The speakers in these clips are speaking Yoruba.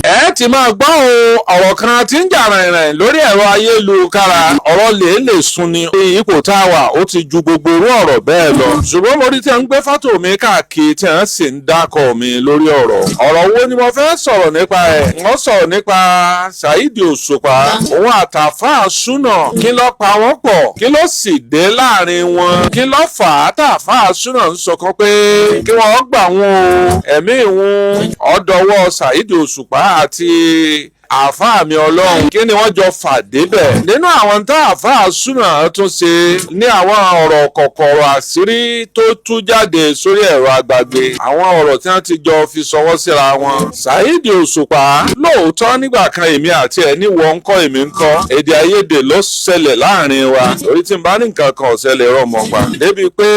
Ẹ ti máa gbọ́ o, ọ̀rọ̀ kan tí ń jà rìnrìn lórí ẹ̀rọ ayélujára, ọ̀rọ̀ lè lè sun ni. Ipò tá a wà, ó ti ju gbogbo orú ọ̀rọ̀ bẹ́ẹ̀ lọ, ṣùgbọ́n mo rí tí a ń gbé fọ́tò mi káàkiri, tí a sì ń dákọ̀ mi lórí ọ̀rọ̀. Ọ̀rọ̀ wo ni mo fẹ́ sọ̀rọ̀ nípa ẹ̀? Wọ́n sọ̀rọ̀ nípa Saheed Òṣùpá, òun àtàfáà Súnà. Kí ló pa wọ́n pọ̀? Kí ló sì dé láàrin wọn? Kí ló fà á tàfáà Súnà ń sọ kan pé kí wọ́n gbà wọn o, ẹ̀mí wọn ọ̀dọ̀wọ́ Saheed Òṣùpá àti àáfàá mi Ọlọ́run? Kí ni wọ́n jọ fà débẹ̀ nínú àwọn tá àáfàá Súnà tún ṣe ní àwọn ọ̀rọ̀ kọ̀kọ̀rọ̀ àṣírí tó tú jáde sórí ẹ̀rọ agbàgbé, àwọn ọ̀rọ̀ tí wọ́n ti jọ fi sọwọ́ síra wọn? Saheed Òṣùpá, lóòótọ́, nígbà kan èmi àti ẹ̀ níwọ̀ ń kọ́, èmi ń kọ́, èdè àìyedè ló ṣẹlẹ̀ láàrin wa, torí tí n bá ní nǹkan kan ọ̀ṣẹlẹ̀ rọ̀ mọ́ pa débi pé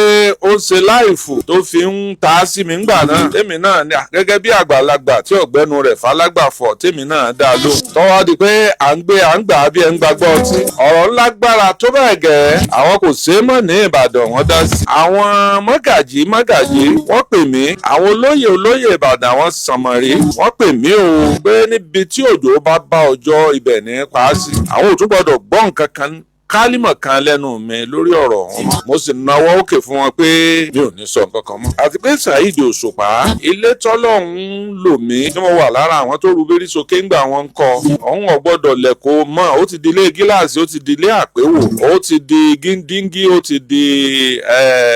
ó ń ṣe live tó fi ń ta sí mi ńgbà náà, tèmi náà gẹ́gẹ́ bí àgbàlagbà tí ọ̀gbẹ́nu rẹ̀ falágbàfọ̀, tèmi náà dá lóhùn, tọ́wọ́ di pé à ń gbé à ń gbà bí ẹ ń gbàgbọ́ ọtí. Ọ̀rọ̀ ńlágbára tó bẹ́ẹ̀ gẹ́, àwọn kò ṣeé mọ̀ ní Ìbàdàn, wọ́n dá sí. Àwọn mọ́gàjí mọ́gàjí wọ́n pè mí, àwọn olóyè olóyè Ìbàdàn, àwọn sànmọ̀rí, wọ́n pè mí o, pé níbi tí òjò bá bá ọjọ́ ibẹ̀ ní pa á sí, àwọn ò tún gbọ́dọ̀ gbọ́ nǹkan kan, kálímọ̀ kan lẹ́nu mi lórí ọ̀rọ̀ ọ̀hún. Mo sì nawọ́ òkè fún wọn pé mi ò ní sọ nǹkan kan mọ́. Àti pé Saheed Òṣùpá, ilé tọ́lọ́hún lò mí tí mo wà lára àwọn tó ru bérí sókè ńgbà wọn ń kọ ọ̀hún, ọ̀gbọ́dọ̀ lẹ̀kọ́ mọ́. Ó ti di ilé gíláàsì, ó ti di ilé àpéwò, ó ti di gíndíngí, ó ti di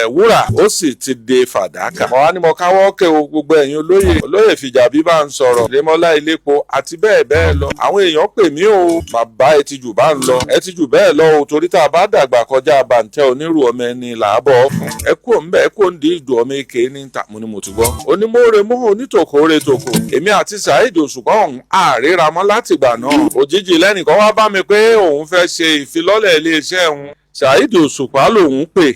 wúrà, ó sì ti di fàdákà. Mo wá ní mo káwọ́ kẹ́ o, gbogbo ẹ̀yin olóyè olóyè, Fìjàbí bá ń sọ̀rọ̀, Lémọ́lá Ilépo àti bẹ́ẹ̀ bẹ́ẹ̀ lọ. Àwọn èèyàn pè mí o, bàbá, ẹ ti jù bá ń lọ, ẹ ti jù bẹ́ẹ̀ lọ o, torí tá a bá dàgbà kọjá bàǹtẹ́ onírú, ọmọ ẹni làábọ̀ fún. Ẹ kú òǹbẹ, ẹ kú òǹdí ìdù, ọmọ èké ní ta. Mo ní mo ti gbọ́. Onímọ̀ọ́rẹ́ mọ́ onítòkóore tòkò. Èmi àti Saheed Òṣùpá ọ̀hún àríra mọ́ látìgbà náà. Òjijì lẹ́nìkan wá bá mi pé òun fẹ́ ṣe ìfilọ́lẹ̀ iléeṣẹ́ òun, Saheed Òṣùpá lòun pè,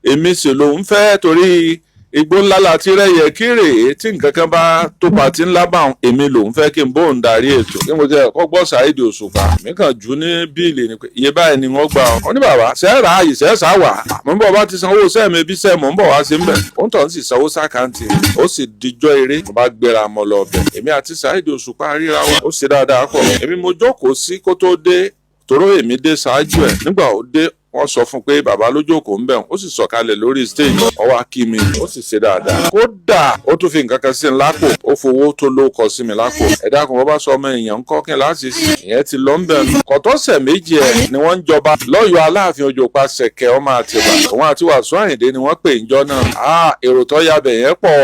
èmi sì lòun fẹ́, torí igbó ńlá láti rẹ́yẹ kírè tí nǹkan kan bá tó pàtí ńlá bá òun, èmi lòun fẹ́ kí n bóun darí ètò. Kí mo jẹ́ ẹ̀kọ́ gbọ́ Saheed Òṣùpá, mi kàn jù ní bill ni pé iye báyìí ni wọ́n gbà ọ́. Wọ́n ní, "Bàbá ṣẹ́ ra àyè ṣẹ́ sá wà, mo ń bọ̀, bá ti sanwó sẹ́mi bí sẹ́, mò ń bọ̀ wá sí mbẹ̀." Ó ń tọ́ ń sì sanwó s'account, ó sì dijọ́ eré, mo bá gbéra mọ́ lọ bẹ̀. Èmi àti Saheed Òṣùpá ríra wa, ó ṣe dáadáa pọ̀. Èmi mo jókòó sí kó tó dé, tòró èmi dé ṣáájú ẹ̀. Nígbà ó dé, wọ́n sọ fún pé bàbá ló jókòó ń bẹ̀. Ó sì sọ̀kalẹ̀ lórí stage, ó wá kí mi, ó sì ṣe dáadáa. Kódà ó tún fi nǹkan kan sí mi lápò, ó fowó tó ló kọ sí mi lápò. Ẹ dákun, bọ́ bá sọ ọmọ èèyàn ń kọ́ kí n láti sí ìyẹn ti lọ ń bẹ̀ nù. Kọ̀tọ́sẹ̀ 2 ẹ̀ ni wọ́n ń jọba lọ́yọ̀ọ́, Aláàfin Òjòpá Ṣẹ̀kẹ̀ ọmọ Àtìbà. Òun àti Wàsíù Àyìndé ni wọ́n pè ń jọ náà. Èrò tó yabẹ̀ yẹn pọ̀,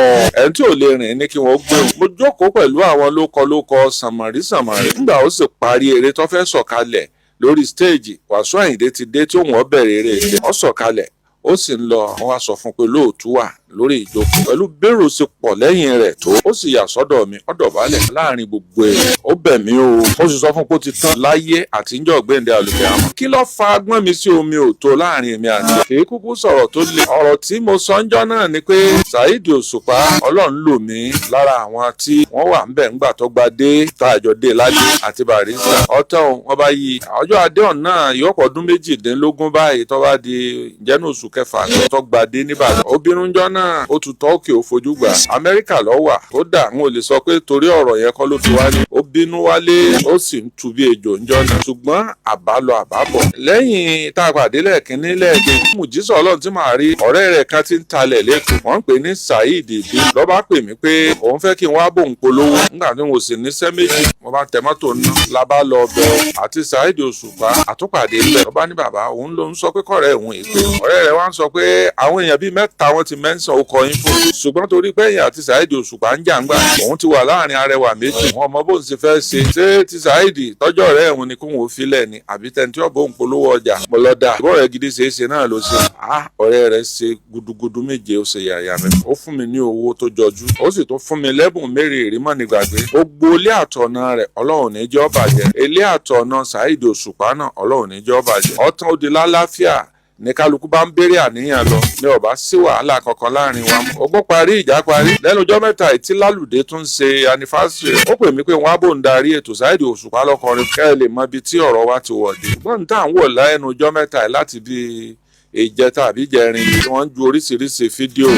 ẹni tí ò lè rìn ní kí wọ́n gbé. Mo jókòó pẹ̀lú àwọn lókọ lókọ, sànmọ̀rí sànmọ̀rí. Nígbà ó sì parí eré tó fẹ́ sọ̀kalẹ̀ lórí stage, Wàsíù Àyìndé ti dé tí òun ó bẹ̀rẹ̀ eré ìṣe. Ó sọ̀kalẹ̀, ó sì ń lọ. Wọ́n wá sọ fún un pé lóòtú wà lórí ìjókòó pẹ̀lú bérò ṣe pọ̀ lẹ́yìn rẹ̀ tó. Ó sì yà sọ́dọ̀ mi, ó dọ̀bálẹ̀ láàrin gbogbo èrò, ó bẹ̀ mí o. Ó sì sọ fún pé ó ti tán láyé àti ń jọ gbẹ̀ǹdẹ̀ àlùkẹ́. Àmọ́ kí ló fa agbọ́n mi sí omi ò tó láàrin èmi àti kì í kúkú sọ̀rọ̀ tó le? Ọ̀rọ̀ tí mo sọ ń jọ́ náà ni pé Saheed Òṣùpá, Ọlọ́run lò mí lára àwọn tí wọ́n wà ń bẹ̀ ńgbà tó gba dé tá àjọ dé ládé àti Barrister ọ̀tọ̀, wọn bá yí ọjọ́ adéhùn náà yọ̀pọ̀ ọdún 18 báyìí tó bá di ìjẹ́nu oṣù kẹfà tó gba dé nìbàdàn. Obìnrin jọ náà, ó tún tọ́ òkè, ó fojú gbà. Amẹ́ríkà ló wà. Kódà n ò lè sọ pé torí ọ̀rọ̀ yẹn kọ́ ló fi wálé. Ó bínú wálé, ó sì ń tu bí ejò ńjọ́ náà, ṣùgbọ́n àbálọ àbábọ̀ lẹ́yìn tá a pàdé lẹ́ẹ̀kínní, lẹ́ẹ̀kejì, mùjísọ̀ Ọlọ́run tí màá rí ọ̀rẹ́ rẹ̀ kan tí ń talẹ̀ lẹ́kọ̀ọ́, wọ́n ń pè ní Saheed Ìbí, ló bá pè mí pé òun fẹ́ kí n wá bòun polówó. Nígbà tí mo sì níṣẹ́ méjì, mo bá tẹ mọ́tò ná la bá lọ bẹ̀ ọ́ àti Saheed Òṣùpá àtúpàdé ńbẹ̀. Ló bá ní bàbá òun ló ń sọ pé kọ̀rẹ́ òun èpè ọ̀rẹ́ rẹ̀ wá ń sọ pé àwọn èèyàn bíi mẹ́ta wọ́n ti mẹ́ńsàn ọkọ̀ yín fún, ṣùgbọ́n torí pé ẹ̀yìn àti Saheed Òṣùpá ń jà ń gbà, òun ti wà láàrin arẹwà méjì, wọn ọmọ bóun ṣe fẹ́ ṣe, ṣé ti Saheed tọ́jọ́ rẹ̀ òun ni kóun ò filẹ̀ ni àbí tẹni tí ọ̀bọ̀ òun polówó ọjà? Mo lọ dà ìbọn rẹ̀ gidi ṣeé ṣe náà ló ṣe. Ah, ọ̀rẹ́ rẹ̀ ṣe gudugudu méje, ó ṣe yàyà mẹ́fà, ó fún mi ní owó tó jọjú, ó sì tún fún mi lẹ́bùn mérìírí mọ́ ní gbàgbé. Gbogbo ilé àtọ̀nà rẹ̀, Ọlọ́run ní jẹ́ ó bàjẹ́. Ilé àtọ̀nà Saheed Òṣùpá náà, Ọlọ́run ní jẹ́ ó bàjẹ́. Ọ̀tán ó di lálàáfíà ní kálukú bá ń béèrè àníyàn lọ, ní ọba sí wàhálà kankan láàrin wa mọ́. Ogun parí, ìjà parí. Lẹ́nu ọjọ́ mẹ́ta ìtí lálùdé tún ṣe anniversary, ó pè mí pé wọ́n á bò ń darí ètò. Saheed Òṣùpá lọ́kọrin, kẹ́ ẹ lè mọ ibi tí ọ̀rọ̀ wa ti wọ̀ dé. Ṣùgbọ́n ní tá à ń wò lẹ́nu ọjọ́ mẹ́ta yìí láti bí Ìjẹta àbí jẹrin tí wọ́n ń ju oríṣiríṣi fídíò.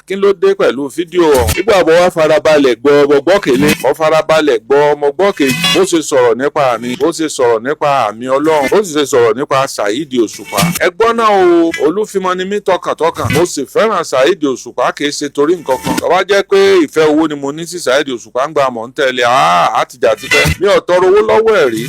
Kí ló dé pẹ̀lú fídíò ọ̀hún? Nígbà mo wá farabalẹ̀ gbọ́, mo gbọ́ kélé, mo farabalẹ̀ gbọ́, mo gbọ́ kejì. Bó ṣe sọ̀rọ̀ nípa mi, bó ṣe sọ̀rọ̀ nípa àmì Ọlọ́run, bó sì ṣe sọ̀rọ̀ nípa Saheed Òṣùpá. Ẹgbọ́n náà o, Olúfimọ́ ni mí tọkàntọkàn. Mo sì fẹ́ràn Saheed Òṣùpá, kì í ṣe torí nǹkan kan. Tó bá jẹ́ pé ìfẹ́ owó ni mo ní sí Saheed Òṣùpá ń gba mọ̀ ń tẹ̀lé, àtìjà ti fẹ́. Mi ò tọrọ owó lọ́wọ́ ẹ̀ rí.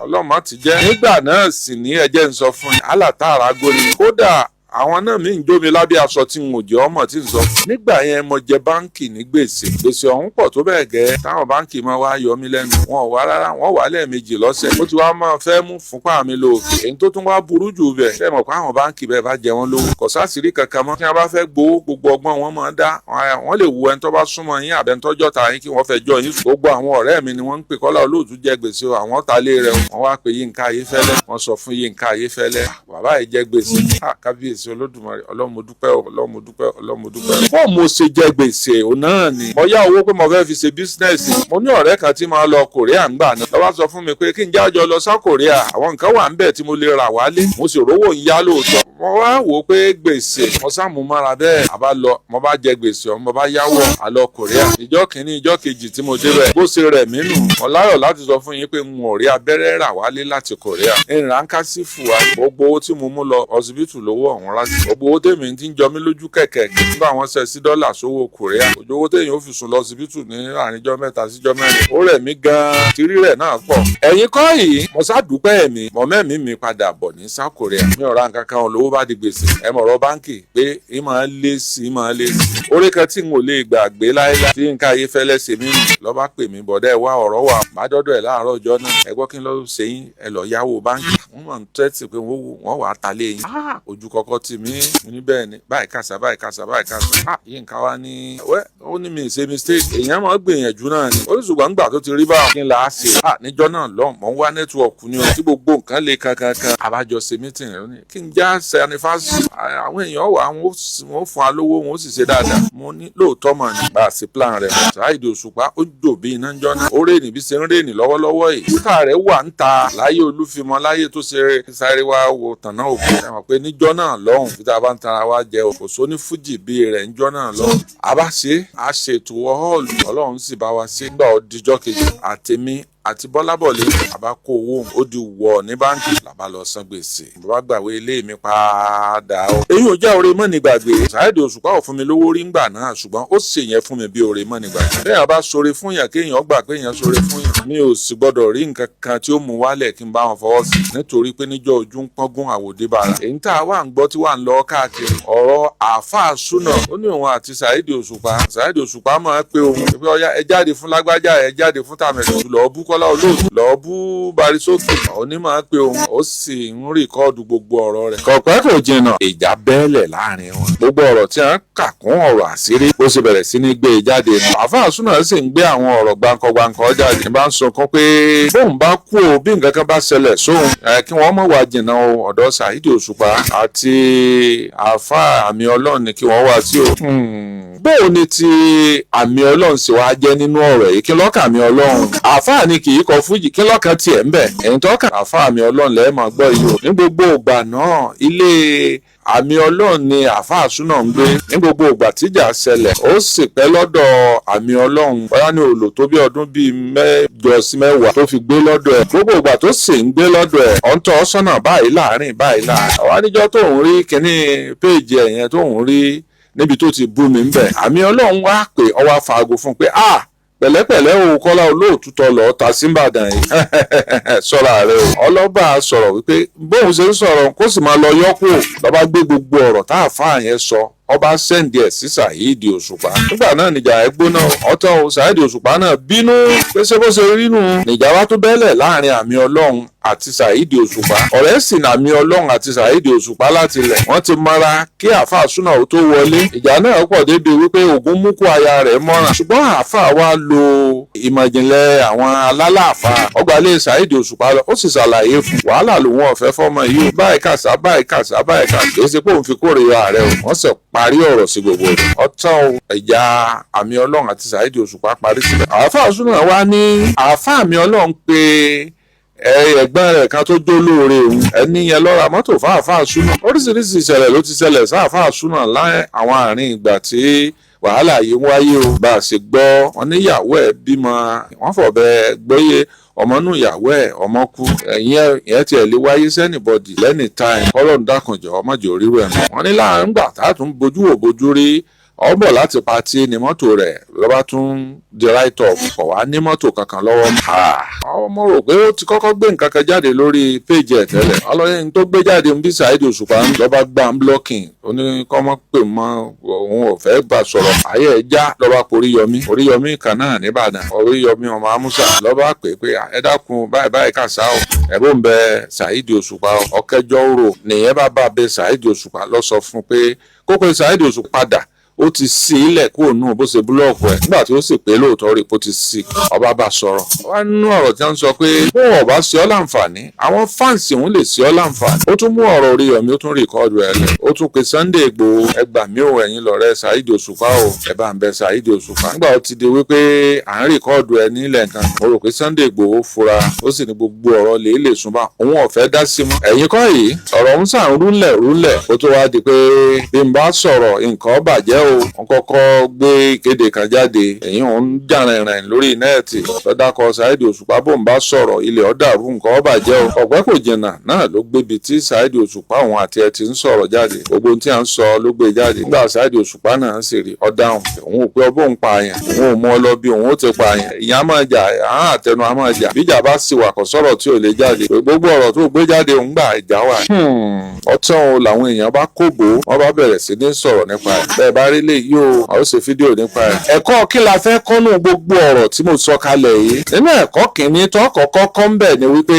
Ọlọ́run má ti jẹ́. Nígbà náà sì ní ẹjẹ́ ń sọ fún yín. Alátàrà gòlì. Kódà àwọn náà mi ń jó mi lábẹ́ aṣọ tí n ò jẹ́ ọmọ tí ń sọ. Nígbà yẹn mo jẹ báǹkì ní gbèsè. Gbèsè ọ̀hún pọ̀ tó bẹ́ẹ̀ gẹ́. Táwọn báǹkì máa wá yọ mí lẹ́nu. Wọn ò wá rárá, wọ́n wà lẹ́ẹ̀mejì lọ́sẹ̀. Ó ti wá máa fẹ́ mú fúnpá mi lọ òkè. Èyí tó tún wá burú jù bẹ̀. Ṣé mọ̀ pé àwọn báǹkì bẹ́ẹ̀ bá jẹ wọ́n lówó? Kò sásìrí kankan mọ́. Tí wọ́n bá fẹ́ gbowó, gbogbo ọgbọ́n wọn máa dá. Wọ́n lè wo ẹni tó bá súnmọ́ yín àbẹ̀ntọ́jọ́ ta yín kí wọ́n fẹ́ jọ yín. Gbogbo àwọn ọ̀rẹ́ mi ni wọ́n ń pè Kọ́lá Olóòtú jẹ gbèsè o, àwọn ta lé rẹ̀ o. Wọ́n wá pe Yínká Ayéfẹ́lẹ́. Wọ́n sọ fún Yínká Ayéfẹ́lẹ́. Bàbá yìí jẹ gbèsè. Kábíyèsí Olódùmarè, Ọlọ́run mo dúpẹ́ o, Ọlọ́run mo dúpẹ́, Ọlọ́run mo dúpẹ́. Bó mo ṣe jẹ gbèsè òun náà ni. Mo yá owó pé mo fẹ́ fi ṣe business. Mo ní ọ̀rẹ́ kan tí máa lọ Korea ń gbà náà. Ló bá sọ fún mi pé kí n jájọ lọ South Korea. Àwọn nǹkan wà ń bẹ̀ tí mo lè rà wálé. Mo sì rówó ń yá lóòótọ́. Mo wá wò ó pé gbèsè mo sáàmù mára bẹ́ẹ̀. Àbá lọ, mo bá jẹ gbèsè ọ̀hún, mo bá yáwó àlọ Korea. Ìjọ́ kìíní, ìjọ́ kejì tí mo débẹ̀, bó ṣe rẹ̀ mí nù. Mo láyọ̀ láti sọ fún yín pé n ò rí abẹ́rẹ́ rà wálé láti Korea. Ìrìn àǹkà sí fù wá. Gbogbo owó tí mo mú lọ ọsibítù lówó ọ̀hún rà sí. Gbogbo owó tèmi ti ń jọ mí lójú kẹ̀kẹ́ nígbà wọ́n ṣe sí dọ́là sówó Korea. Òjò owó téèyàn ó fi sùn lọ ọsibítù ní àárín ijọ́ mẹ́ta síjọ́ mẹ́rin. Ó rẹ̀ mí gan-an, tí rírẹ̀ náà pọ̀. Ẹ̀yin kọ́ yìí, mo ṣàdúpẹ́ ẹ̀mí, mo mẹ́mí mi padà bọ̀ ní South Korea. Mi ò ra nǹkan kan, lówó bá di gbèsè. Ẹ mọ̀rọ̀ báǹkì pé ì máa lé sí, ì máa lé sí. Orí kan tí n ò lè gbàgbé láéláé tí Yínká Ayéfẹ́lẹ́ ṣe mí nù. Ló bá pè mí, bọ̀dẹ́ wá ọ̀rọ̀ wà. Má dọ́dọ̀ ẹ̀ láàárọ̀ ọjọ́ náà. Ẹ gbọ́, kí n lọ ṣe yín, ẹ lọ yáwó báǹkì. Wọ́n máa ń tẹ́tì pé wọ́n wà á ta lé yín. Ojú kọ́kọ́ tì mí. Mo ní bẹ́ẹ̀ ni, báyìí kàṣà, báyìí kàṣà, báyìí kàṣà. Yínká wá ní, wẹ́, ó ní mi ṣe mistake. Èèyàn máa gbìyànjú náà ni. Ó ní ṣùgbọ́n nígbà tó ti rí báwọn, kí n là á ṣe? Níjọ́ náà lọ́hùn, mò ń wá network ni o. Tí gbogbo nǹkan le kankankan. Àbájọ ṣe meeting rẹ̀ ó ní kí n já ṣe anniversary. Àwọn èèyàn wà, wọ́n fún wa lówó, wọ́n sì ṣe dáadáa. Mo ní lóòótọ́ mọ̀ ní. Bá a ṣe plan rẹ̀. Saheed Òṣùpá ó jò bí iná jọ́ náà. Ó rèèní bí ṣe ń rèèní lọ́wọ́lọ́wọ́ yìí. Títà rẹ̀ wà ń ta láyé Olúfimọ́ láyé tó ṣe sáré wá wo tànà òkú. Ẹ mọ̀ pé níjọ́ náà lọ́hùn, bí tá a bá ń tara wa jẹ, kò sóní fújì bí rẹ̀ níjọ́ náà lọ́hùn. A bá ṣe, a ṣètò hall, Ọlọ́run sì bá wa ṣe. Nígbà ọdíjọ́ kejì, àtèmi àti Bọ́lábọ̀lé àbá kó owó, ó di wọ̀ ní báńkì, làbá lọ san gbèsè. Bàbá gbàwé ilé mi padà o. Èyí ò jẹ́ oore mọ́ni gbàgbé. Saheed Òṣùpá ò fún mi lówó rí ńgbà náà, ṣùgbọ́n ó ṣe yẹn fún mi bí oore mọ́ni gbàgbé. Bẹ́ẹ̀ bá ṣoore fún yàn, kéèyàn gbà pé èèyàn ṣoore fún yàn. Mi ò sì gbọ́dọ̀ rí nǹkan kan tí ó mú wálẹ̀ kí n bá wọn fọwọ́ sí. Nítorí pé níjọ́ ojú ń pọ́ngún àwòdé bára. Èyí tá a wà ń gbọ́ tí wà ń lọ káàkiri. Ọ̀rọ̀ àáfàá súnà, ó ní òun àti Saheed Òṣùpá. Saheed Òṣùpá máa pe òun pé ọya, ẹ jáde fún lágbájá, ẹ jáde fún tàmẹ̀dù, lọ́ọ́ bú Kọ́lá Olóòtú, lọ́ọ́ bú Barisókè. Òní máa pe òun, ó sì ń record gbogbo ọ̀rọ̀ rẹ̀. Kọ̀pẹ́ kò jìnnà, ìjà bẹ́ẹ̀lẹ̀ láàrin wọn. Gbogbo ọ̀rọ̀ tí a ń kà kún ọ̀rọ̀ àṣírí, bó ṣe bẹ̀rẹ̀ sí ní gbé e jáde nù. Àáfàá súnà sì ń gbé àwọn ọ̀rọ̀ gbáǹkọ́ jáde. Ní bá ń sunkún pé bóun bá kú o, bí nǹkan kan bá ṣẹlẹ̀ sóun, kí wọ́n mọ̀ wá jìnnà o, ọ̀dọ̀ Saheed Òṣùpá àti àáfàá àmì Ọlọ́run ni kí wọ́n wá sí o. Bóun ni ti àmì Ọlọ́run sì wá jẹ́ nínú ọ̀rọ̀ yìí? Kí lọ́kàn àmì Ọlọ́run? Àáfàá ni kì í kọ fújì, kí lọ́kàn tiẹ̀ ń bẹ̀? Ẹ̀yìn tọ́kàn àáfàá àmì Ọlọ́run lẹ́ẹ̀ máa gbọ́ yìí o. Ní gbogbo ìgbà náà, ilé àmì Ọlọ́run ni àáfàá súnà ń gbé. Ní gbogbo ìgbà tíjà ṣẹlẹ̀, ó sì pẹ́ lọ́dọ̀ àmì Ọlọ́run, bóyá ní òòlò tó bí ọdún bíi 8 sí 10 tó fi gbé lọ́dọ̀ ẹ̀. Gbogbo ìgbà tó sì ń gbé lọ́dọ̀ ẹ̀, ọ̀ ń tọ́ sọ́nà báyìí láàrin báyìí láàrin. Àwọn àníjọ́ tó ń rí kínní péèjì ẹ̀ yẹn tó ń rí níbi tó ti bú mi ń bẹ̀, àmì Ọlọ́run wá pé ọwọ́ afaago fún un pé, ah, pẹ̀lẹ́pẹ̀lẹ́ o, Kọ́lá Olóòtú tọ́ lọ́ọ́ ta símbàdàn yìí, sọ́ra rẹ o. Ọlọ́ba sọ̀rọ̀ wípé bóun ṣe ń sọ̀rọ̀ kó sì máa lọ yọ́kù. Lọ́ba gbé gbogbo ọ̀rọ̀ tá a fà yẹn sọ, ọba send ẹ̀ sí Saheed Òṣùpá. Nígbà náà nìjà ẹ gbóná ọ̀tọ̀ o. Saheed Òṣùpá náà bínú pé ṣé bó ṣe rí nù. Nìjà wá tó bẹ́lẹ̀ láàrin àmì Ọlọ́run àti Saheed Òṣùpá. Ọ̀rẹ́ sì nàmí Ọlọ́run àti Saheed Òṣùpá láti ilẹ̀. Wọ́n ti mọ́ra kí àáfàá súnà ó tó wọlé. Ìjà náà pọ̀ débi wípé Ògún mú kó aya rẹ̀ mọ́ràn, ṣùgbọ́n àáfàá wa lo ìmọ̀ ìjìnlẹ̀ àwọn alálàáfàá, ọgbà ilé Saheed Òṣùpá lọ, ó sì ṣàlàyé fún wàhálà lòun ọ̀fẹ́ fọ́mọ yìí o, báyìí kàṣà, báyìí kàṣà, báyìí kàṣà. Kì í ṣe pé òun fi kórìíra rẹ̀ o. Wọ́n sì parí ọ̀rọ̀ sí gbogbo rẹ̀. Ọ̀tán o, ìjà àmì Ọlọ́run àti Saheed Òṣùpá parí síbẹ̀. Àáfàá súnà wa ní àáfàá àmì Ọlọ́run pé Ẹ̀gbọ́n rẹ̀ kan tó jó lóore òun, ẹni yẹn ló ra mọ́tò fáàfáà súnà. Oríṣiríṣi ìṣẹ̀lẹ̀ ló ti ṣẹlẹ̀ sáàfáà súnà láì àwọn àárín ìgbà tí wàhálà yìí ń wáyé o. Bá a ṣe gbọ́, wọn níyàwó ẹ̀ bímọ, wọ́n fọ̀bẹ gbóyè ọmọ nù ìyàwó ẹ̀, ọmọ kú. Ẹ̀yìn ẹ̀ tiẹ̀ lè wáyé sí anybody anytime. Kọ́lọ́run dákànjọ́ ọmọdé oríwẹ̀ mọ́. Wọ́n ní láàrin gbà tá a tún bójú wò bójú rí ọ̀bọ̀ láti party ní mọ́tò rẹ̀ lọ́ba tún di write off, kọ̀ wá ní mọ́tò kankan lọ́wọ́. Ọmọ rò pé ó ti kọ́kọ́ gbé nǹkan kan jáde lórí péjì ẹ̀ tẹ́lẹ̀. Ọlọ́yin tó gbé jáde ń bí Saheed Òṣùpá lọ́ba gbà ń blocking, ó ní kọ́ mọ́ pè mọ́, òun ò fẹ́ gbà sọ̀rọ̀. Ayé ẹ̀ já lọ́ba Oríyọmí, Oríyọmí kan náà nìbàdàn, Oríyọmí ọmọ Amúsà lọ́ba pè pé, "Ẹ dákun, báyìí báyìí kàṣá o, ẹ bó ń bẹ Saheed Òṣùpá." Ọ̀kẹjọ rò nìyẹn bá bẹ Saheed Òṣùpá, lọ sọ fún pé kó pe Saheed Òṣùpá padà, ó ti sí ilẹ̀ kúrò nù bó ṣe block ẹ̀. Nígbà tí ó sì pé lóòótọ́ rí kó ti sí, ọba bá sọ̀rọ̀ wá nínú ọ̀rọ̀ tí wọ́n ń sọ pé bó ọba ṣe ọ́ láǹfààní, àwọn fans òun lè ṣe ọ́ láǹfààní. Ó tún mú ọ̀rọ̀ Oríyọ̀mí, ó tún record ẹ̀ lẹ̀. Ó tún pe Sunday Igboho, "Ẹ gbà mí o, ẹ̀yin lọ̀rẹ́ Saheed Òṣùpá o, ẹ bá ń bẹ Saheed Òṣùpá." Nígbà ó ti di wípé à ń record ẹ nílẹ̀ nǹkan, mo rò pé Sunday Igboho fura, ó sì ní gbogbo ọ̀rọ̀ lè lè sùn bá òun ọ̀fẹ́ dá sí mọ́. Ẹ̀yin kọ́ yìí, ọ̀rọ̀ ń sàn rúlẹ̀ rúlẹ̀, ó tó wá di pé bí n bá sọ̀rọ̀, nǹkan bàjẹ́ o. Wọ́n kọ́kọ́ gbé ìkéde kan jáde, èyí òun jà rìnrìn lórí net lọ́dàkọ Saheed Òṣùpá, bó ń bá sọ̀rọ̀, ilẹ̀ ọ̀dàrú, nǹkan ó bàjẹ́ o. Ọ̀pẹ́ kò jìnnà náà ló gbébi tí Saheed Òṣùpá òun àti ẹ ti ń sọ̀rọ̀ jáde. Gbogbo ohun tí à ń sọ ló gbé jáde. Nígbà Saheed Òṣùpá náà sì rí ọ̀dáhùn, òun ò pé ọbọ̀ òun pààyàn, òun ò mú ọ lọ bí òun ó ti pààyàn. Ìyẹn á máa jà, àá àtẹnu á máa jà, bíjà bá sì wà, kò sọ̀rọ̀ tí ò lè jáde. Gbogbo ọ̀rọ̀ tó gbé jáde ń gbà ìjà wà. Ọtán o, làwọn èèyàn bá kóbó, wọ́n bá bẹ̀rẹ̀ sí ní sọ̀rọ̀ nípa ẹ̀. Bẹ́ẹ̀ bá rí lè yí o, a ó ṣe fídíò nípa ẹ̀. Ẹ̀kọ́ kí la fẹ́ kọ́nù gbogbo ọ̀rọ̀ tí mo sọ kalẹ̀ yìí? Nínú ẹ̀kọ́ kìíní tó kọ́kọ́ kọ́ ń bẹ̀ ni wípé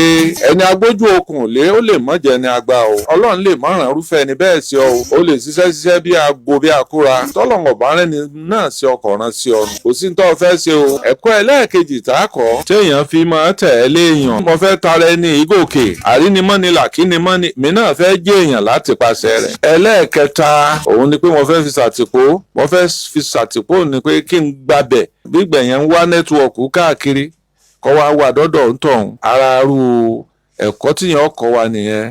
ẹni agbójú okùn lé, ó lè mọ̀jẹ̀ ni àgbà o. Ọlọ́run lè mọ̀ràn irúfẹ́ ẹni bẹ́ẹ̀ sí ọ o. Ó lè ṣiṣẹ́ ṣiṣẹ́ bí aago bí akúra, tọ́lọ́run ọ̀bá rẹ́ni náà sí ọkọ̀ rán sí ọrùn, kò sí ní tó fẹ́ ṣe o. Ẹ̀kọ́ ẹlẹ́ẹ̀kejì tá a kọ́ téèyàn fi máa tẹ̀ ẹ́ léèyàn, mo fẹ́ tara ẹni ìgòkè, àrínimọ́ni làkínimọ́ni, mi náà fẹ́ jẹ́ èèyàn láti pàṣẹ rẹ̀. Ẹlẹ́ẹ̀kẹta òun ni pé mo fẹ́ fi ṣàtìpó ni pé kí n gbabẹ̀ gbígbẹ̀ yẹn ń wá network káàkiri kọ́ wá wà dọ́dọ̀ ń tọ̀hún. Ara rú ẹ̀kọ́ tíyẹn ọkọ̀ wa nìyẹn.